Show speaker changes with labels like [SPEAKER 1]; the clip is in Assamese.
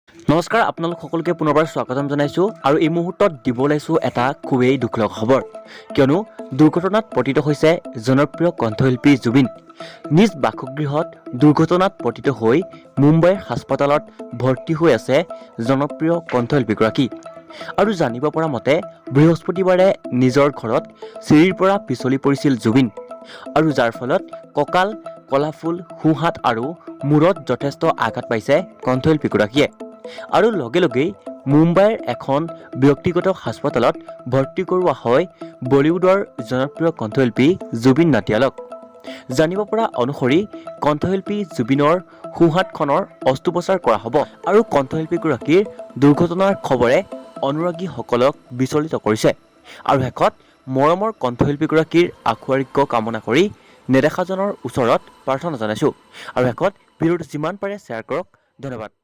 [SPEAKER 1] নমস্কাৰ, আপোনালোক সকলোকে পুনৰবাৰ স্বাগতম জনাইছোঁ আৰু এই মুহূৰ্তত দিব ওলাইছোঁ এটা খুবেই দুখ লগা খবৰ, কিয়নো দুৰ্ঘটনাত পতিত হৈছে জনপ্ৰিয় কণ্ঠশিল্পী জুবিন। নিজ বাসগৃহত দুৰ্ঘটনাত পতিত হৈ মুম্বাইৰ হাস্পতালত ভৰ্তি হৈ আছে জনপ্ৰিয় কণ্ঠশিল্পীগৰাকী। আৰু জানিব পৰা মতে, বৃহস্পতিবাৰে নিজৰ ঘৰত চিৰিৰ পৰা পিছলি পৰিছিল জুবিন আৰু যাৰ ফলত কঁকাল, কলাফুল, সোঁহাত আৰু মূৰত যথেষ্ট আঘাত পাইছে কণ্ঠশিল্পীগৰাকীয়ে। আৰু লগে লগেই মুম্বাইৰ এখন ব্যক্তিগত হাস্পতালত ভৰ্তি কৰোৱা হয় বলিউডৰ জনপ্ৰিয় কণ্ঠশিল্পী জুবিন নটিয়ালক। জানিব পৰা অনুসৰি, কণ্ঠশিল্পী জুবিনৰ সোঁহাতখনৰ অস্ত্ৰোপচাৰ কৰা হ'ব। আৰু কণ্ঠশিল্পীগৰাকীৰ দুৰ্ঘটনাৰ খবৰে অনুৰাগীসকলক বিচলিত কৰিছে। আৰু শেষত মৰমৰ কণ্ঠশিল্পীগৰাকীৰ আশু আৰোগ্য কামনা কৰি নেদেখাজনৰ ওচৰত প্ৰাৰ্থনা জনাইছোঁ। আৰু শেষত ভিডিঅ'টো যিমান পাৰে শ্বেয়াৰ কৰক। ধন্যবাদ।